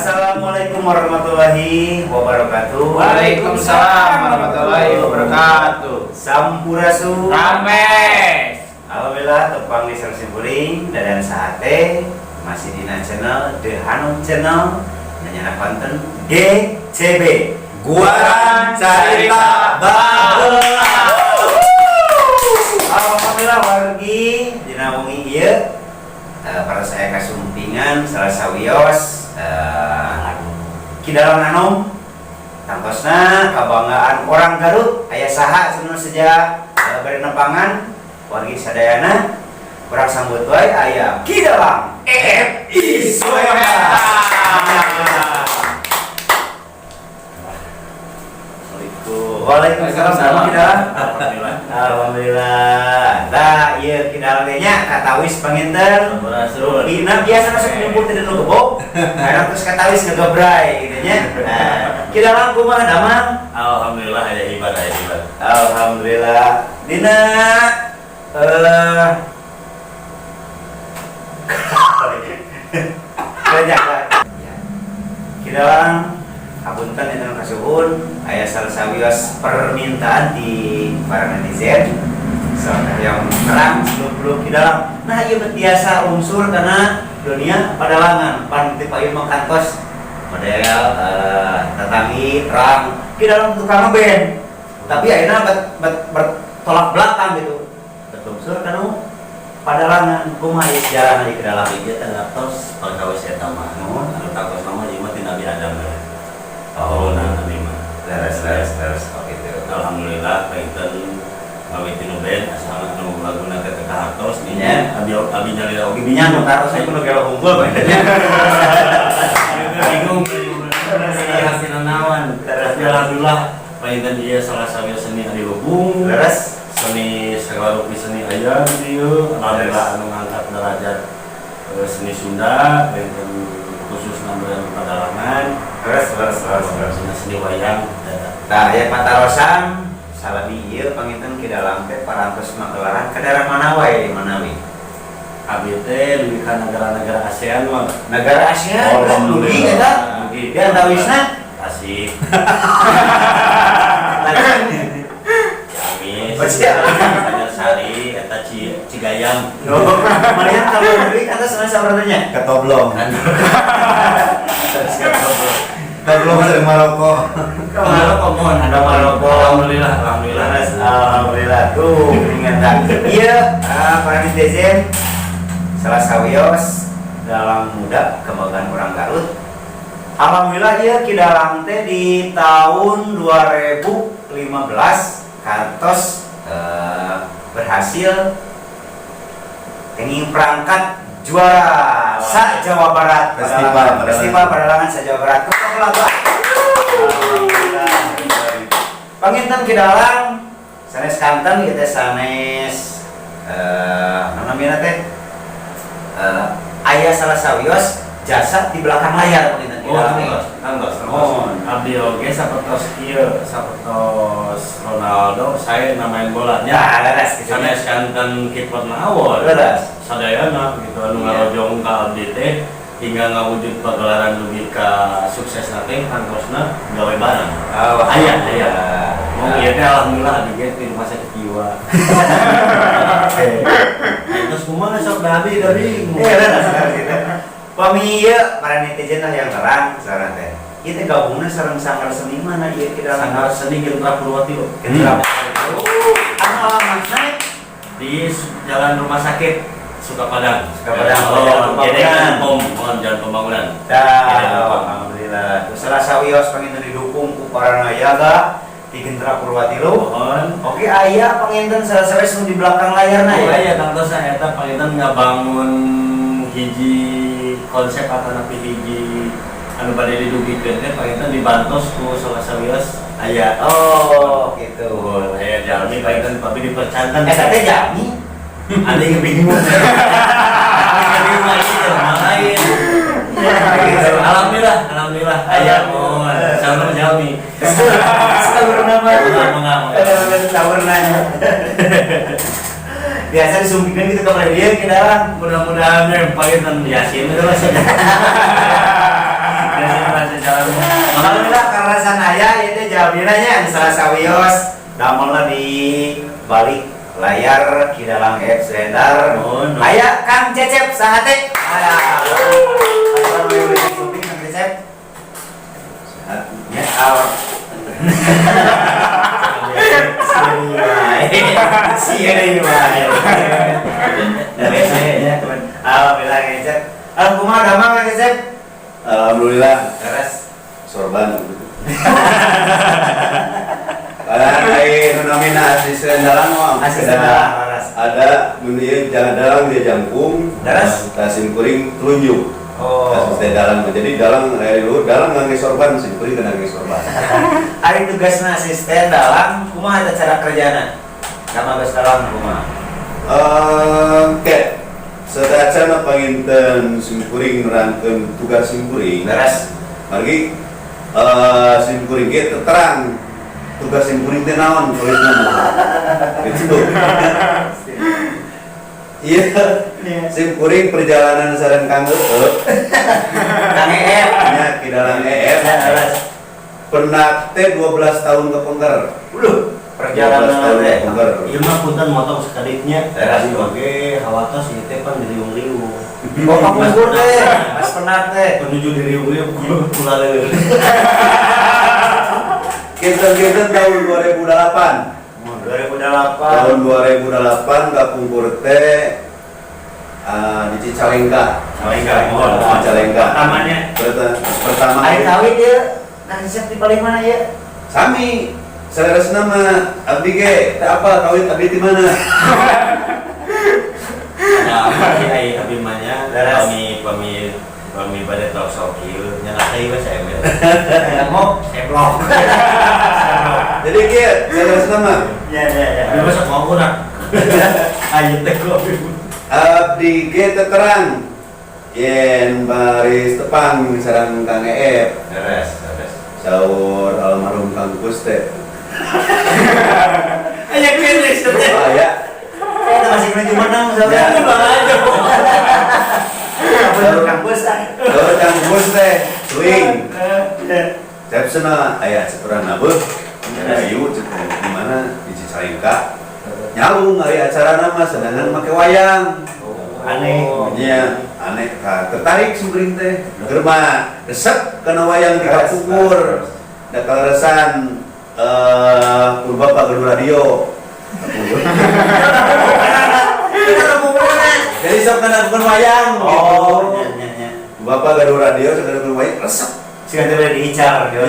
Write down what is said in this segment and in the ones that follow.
Assalamualaikum warahmatullahi wabarakatuh. Waalaikumsalam warahmatullahi wabarakatuh. Sampurasun. Rampes. Alhamdulillah tepang di simkuring dan sahate masih dina channel The Hanum Channel, nanya konten GCB, Guaran Carita Baheula. Alhamdulillah wargi, dina wengi ieu para saya kasumpingan salah sawios Ki Dalang anom tangtosna kabanggaan orang Garut. Aya saha cenah sejak bari nepangan wargi sadayana, urang sambut wae, aya Ki Dalang FI Suwenda. Assalamualaikum. Waalaikumsalam, Ki Dalang. Alhamdulillah. Alhamdulillah. Nah, ieu Ki Dalang teh nya katawis panginten. Sampurasun. Dina biasa masuk nyumpul tidak nu gebok. Kadang terus katawis ngegebray gitu nya. Nah, Ki Dalang, kumaha damang? Alhamdulillah, aya hibar, aya hibar. Alhamdulillah. Dina banyak lah. Ki Dalang, hapunten itu kasuhun, aya salah sawios permintaan di para netizen soal yang terang sebelum Ki Dalang. Nah, ieu biasa unsur karena dunia padalangan pan ti payun mah kantos model tatangi terang Ki Dalang tukang ngeband. Tapi akhirnya bertolak belakang gitu. Betul kanu padalangan, kumaha ieu sejarahna di Ki Dalang? Ieu teh ngartos pagawe eta mah. Oh. Anu tangtos mah ieu mah ti Nabi Adam ya. Oh. Turunan abi mah. Leres, leres, leres. Oh, gitu. Alhamdulillah panginten ngawiti nu band asalna anu laguna teh teu kahartos nya. Ya. Abi abi nyalira oge. Bibinya nu taros saya kudu gelo unggul badannya. Bingung hasilna naon. Tapi alhamdulillah panginten ieu salah sawios seni adiluhung. Seni segala rupi seni aya di dieu. Alhamdulillah anu ngangkat derajat seni Sunda panginten, khususna beren padalangan. Leres, leres, leres, leres. Seni seni wayang eta. Tah, aya patarosan salami ieu panginten Ki Dalang teh parantos magelaran ka daerah mana wae di Manawi? Abi teh dugi ka negara-negara ASEAN mah. Negara ASEAN, Oh, dugi eta. Dugi. Di antawisna Tasik, Ciamis, Oh, Ciamis. Banjarsari, eta Cigayam. Oh, melihat kalau dugi kata sana sabarnya. Ketoblong. Kan. Ketoblong dari Maroko. Maroko mohon. Ada Maroko. Alhamdulillah, alhamdulillah. Alhamdulillah tuh ingatan. Iya, para netizen, salah sawios dalang muda kebanggaan orang Garut. Alhamdulillah iya Ki Dalang teh di tahun 2015 kantos berhasil kenging perangkat juara sa Jawa Barat. Festival Padalangan. Padalangan. Festival Padalangan sa Jawa Barat. Tepuk tangan. Alhamdulillah. Panginten Ki Dalang sanes kanten ieu teh, sanes namina teh aya salah sawios jasa di belakang layar panginten Ki Oh, Dalang. tangtos, tangtos, tangtos. Oh. Abdi oge sapertos ieu, sapertos Ronaldo, saya namain bola nya. Ya, leres gitu. Sanes kanten kiper mawon. Leres. Sadayana gitu anu Iya. ngarojong ka abdi teh hingga ngawujud pagelaran dugi ka sukses teh tangtosna gawe bareng. Oh, Aya, aya. Mau ieu teh alhamdulillah abdi ge di rumah sakit jiwa. Terus kumaha sok da abdi da bingung. Iya, leres, leres gitu. Pami ieu para netizen lah yang terang sareng teh. Ieu teh gabungna sareng sanggar seni mana ieu Ki Dalang? Sanggar Seni Gentra Purwatilu. Gentra. Anu alamatna? Di Jalan Rumah Sakit Sukapadang. Sukapadang, Oh, Jalan Pembangunan. Pom, oh, Jalan Pembangunan. Dah, alhamdulillah. Terus salah sawios panginten didukung ku para nayaga di Gentra Purwatilu. Mohon. Oke, aya panginten salah sawios nu di belakang layarna Oh ya. iya, tangtosna eta panginten ngabangun hiji konsep atau napi hiji anu bade didugikeun teh panginten dibantos ku salah sawios aya. Oh, gitu. Oh, aya jalmi panginten tapi dipercanten. Eta teh jalmi. Ada yang bingung. Ada yang lagi jelema lain. Gitu. Alhamdulillah, alhamdulillah. Aya mohon. Sama jalmi. Saur nama. Mangga, mangga. Saur nanya. Biasa disumpingkan gitu ke dia Ki Dalang. Mudah-mudahan yang panginten Yasin itu lah. Yasin. Alhamdulillah kaleresan aya ieu teh jalmina nya anu salah sawios damelna di balik layar Ki Dalang Eep Sendar. Oh, no. Aya Kang Cecep saha teh? Aya. Assalamualaikum Kang Cecep. Sehat. Ya, al. Sia wae. Ya, teman. Alhamdulillah Kang Cecep. Alhamdulillah kumaha damang Kang Cecep? Alhamdulillah. Leres. Sorban. Karena ai nu namina asisten dalang mah Asisten dalang, leres. Ada mun ieu jangan dalang dia jangkung. Leres. Tah simkuring telunjuk. Oh. Asisten dalang mah. Jadi dalang aya luhur dalang ngangge sorban, simkuring teu ngangge sorban. Ari tugasna asisten dalang kumaha eta cara kerjana? Kama geus dalang kumaha? Oke. Sateuacan panginten simkuring nerangkeun tugas simkuring. Leres. Margi simkuring ge terang tugas simkuring teh naon tulisna mah. Gitu. Iya, simkuring perjalanan sareng Kang Eep, Kang Eep. Nya Ki Dalang Eep. Leres. Pendak teh 12 tahun kepengker. Uluh, perjalanan 12 tahun teh. kepengker. Ieu mah punten motong sakaditnya. Leres. Tadi oge hawatos ieu teh pan diriung-riung. Oh, kapungkur teh. Mas penat teh. Menuju diriung-riung kula leuleun. Kinten-kinten tahun 2008. 2008. Tahun 2008 kapungkur teh di Cicalengka. Cicalengka, mohon. Cicalengka. Pertamanya. Pertama Ari kawin ieu. Nah, siap di paling mana ya? Sami saleresna mah abdi ge teu apal kawin abdi di mana. Nah, apa sih ai abdi mah nya Leres. pami pami pami bade talk show kieu nya teh we saya Mau seblok. Jadi kieu saleresna mah Ya. Abdi mah sok mau urang. Ayo teh ku abdi. Abdi ge teu terang yen baris tepang sareng Kang Eep. Leres, leres. Saur almarhum Kang Kus teh. Aya kene teh. Oh ya. Kita masih menuju menang Ya. soalnya. Apa kampus ah. Saur Kang Kus teh swing. Cep cenah aya ceturan nabeuh. Ayo cek di mana di Cicalengka. Nyalung ari acara mah sedangkan make wayang. Aneh. Nya aneh ka tertarik simkuring teh. Keur mah resep kana wayang di kapungkur. Da kaleresan pun bapak gaduh radio. Jadi sok ngadagukeun wayang gitu. Oh, nya nya nya. Bapak gaduh radio sok ngadagukeun wayang resep. Siga teh bade diicar Ya,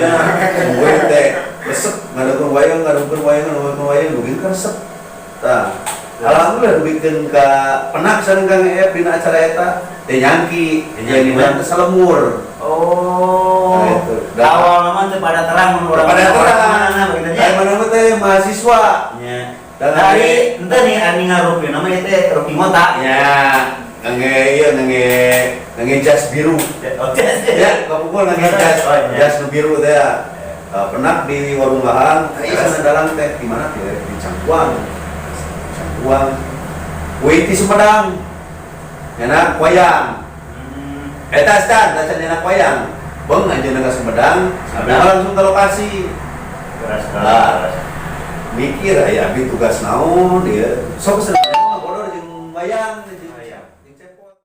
gue teh resep ngadagukeun wayang, ngadagukeun wayang, ngadagukeun wayang, dugi ka resep. Tah, alhamdulillah dugikeun ka penak sareng Kang Eep dina acara eta teh nyangki, Teh di mana teh salemur. Oh. Nah, itu. Awal mah teu pada terang mun urang Pada terang. Mana begitu nya. Aya mana mah teh mahasiswa. Nya. Dan Dari ente nih ani ngarupi nama ieu teh rupi ngota. Ya, ngangge ieu ngangge ngangge jas biru. Oh, jas. Ya, kapungkur ngangge jas, Oh, iya. jas nu biru teh. Penak di warung lahan, teh sana dalang teh di mana teh? Di Cangkuang. Cangkuang. Wih di Sumedang. Nyanak wayang. Eta stan, tacan nyanak wayang. Beng anjeunna ka Sumedang, abdi mah langsung ke lokasi. Keras Lah. Mikir aya abdi tugas naon ieu. Sok cenah mah bodor jeung wayang jeung